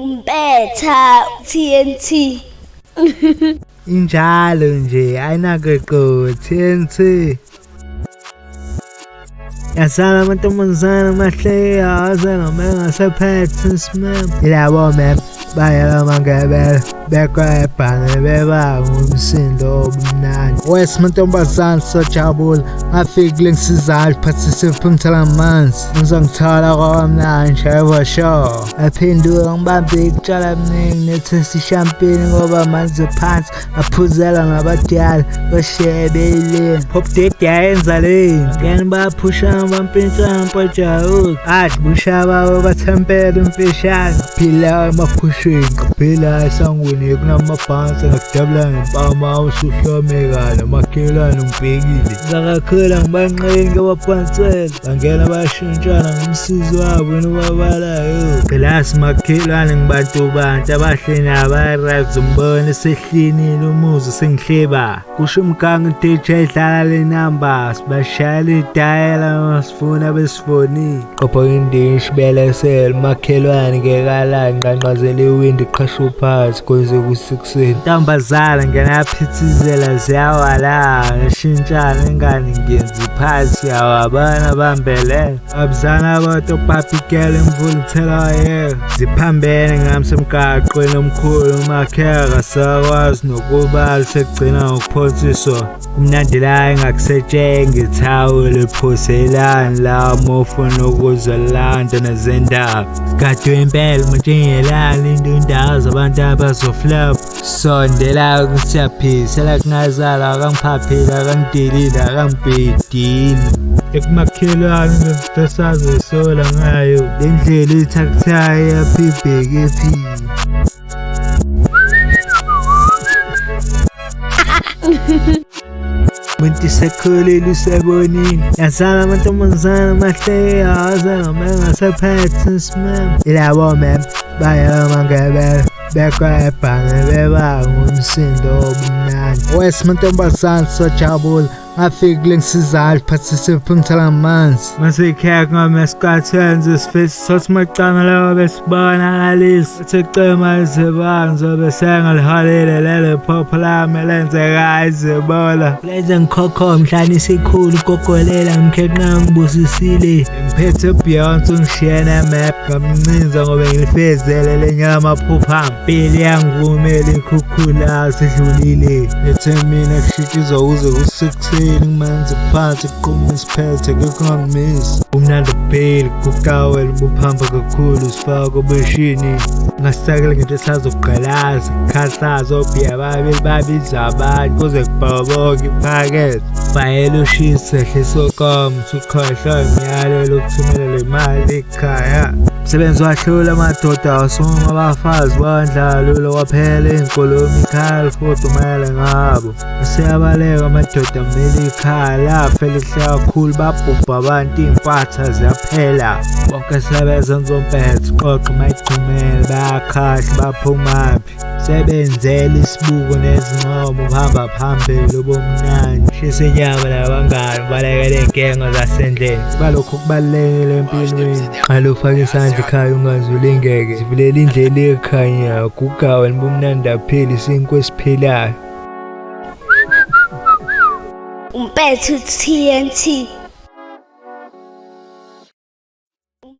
Umpetha TNT. Injalo nje ayinakeqo TNT. Yasala amantombazane amahle aze noma engasephethe isimem. Yilabo mem bayela mangebele bekwebhane bebanga umsindo obumnandi. Wes mantombazane sojabula ngafika kule ngisizalo phathise phumthela amanzi ngizongithola kwabamnandi shayeva sure. Aphenduka ngibambe ikutshala mningi nethesti ishampeni ngoba manzi phansi aphuzela ngabadala bashebele pop dead yayenza le ngene baphushana bampintshana mpajawu athi busha babo bathempela imfishane phila emaphusheni phila esangweni kunamabhansi ngakudabula ngempama usuhlomeka nomakhelwane ngibhekile ngakakhula ngibanqeni ngabaphansela bangena bashintshana ngomsizi wabo nobabalayo phela simakhelwane ngibantu bantu abahle nabaright umbone sehlinile umuzi sengihleba kusho umgango DJ dlala le number sibashayela idayela sifuna besifonile qopha indishi belesel makhelwane ngekalani nqanqazela iwindi qhasha uphansi kuze kusekuseni ntombazana ngenaphithizela ziyawala ngishintshana ingane ngenza iphathi yawabana bambelele abuzana abantu opapikela imvula ithela wayeka ziphambene ngami semgaqweni omkhulu umakheka sakwazi nokubala sekugcina ngokuphonsiswa kumnandi la engakusetshenge ithawula liphoselani la uma ufuna ukuzolanda nezindaba sigadwe impela umuntshingelani into indawo zabantu abazoflap sondela kusiyaphisa kungazala akangiphaphile akangidelile akangibhedile ekumakhelwane ngesazoyisola ngayo le ndlela ithakuthayo yaphibheke phi. Muntu sekhulile usebonile yasala amantombazane amahle aze noma engasephethe isimem yilabo mem bayama ngebele bekwebhane bebanga umsindo obumnandi wes mantombazane sojabula ngafika kule ngisizalo phathise phumthela amanzi masekhaya ngamesikathenze sifisa sothi macama lawa besibonakalisa sicima izibanzo besengaliholile leli phupho lami lenzeka izibola lenze ngikhokho mhlane isikhulu gogolela ngikhenqa ngibusisile ngiphethe Beyonce ungishiye ne-map ngamncinza ngoba ngilifezele lenye lamaphupho ami impilo yangivumela ikhukhula sidlulile ethe mina kushitshizwa kuze kusekuseni kumanzi phansi kuqhuma isiphethe kekho ngangimisi umnandi kupheli kukawela ubuphamba kakhulu sifaka obeshini ngasakele ngento esazogqalaza khahlaza obhiya babili babiza abantu kuze kubhoboke iphakethe fayela ushise hlisokoma usukhohlwa imiyalelo ukuthumela le mali ekhaya msebenzi wahlula amadoda wasuma abafazi bandlalula kwaphela iy'nkulumo ikhaya lifudumele ngabo Siyabaleka amadoda amele ikhaya lafa elihle kakhulu babhubha abantu iy'mpatha ziyaphela bonke sebezenza ompetha qoqa mayigqumele bayakhahla baphumaphi sebenzela isibuko nezincomo uhamba phambili ubumnandi shisa inyama nabangani ubalekele iy'nkengo zasendlini balokhu kubalulekile empilweni qala ufake isandla ekhaya ungaze ulingeke zivulela indlela ekhanyayo gugawe nibumnandi apheli isinkwa esiphilayo. Umpethu TNT.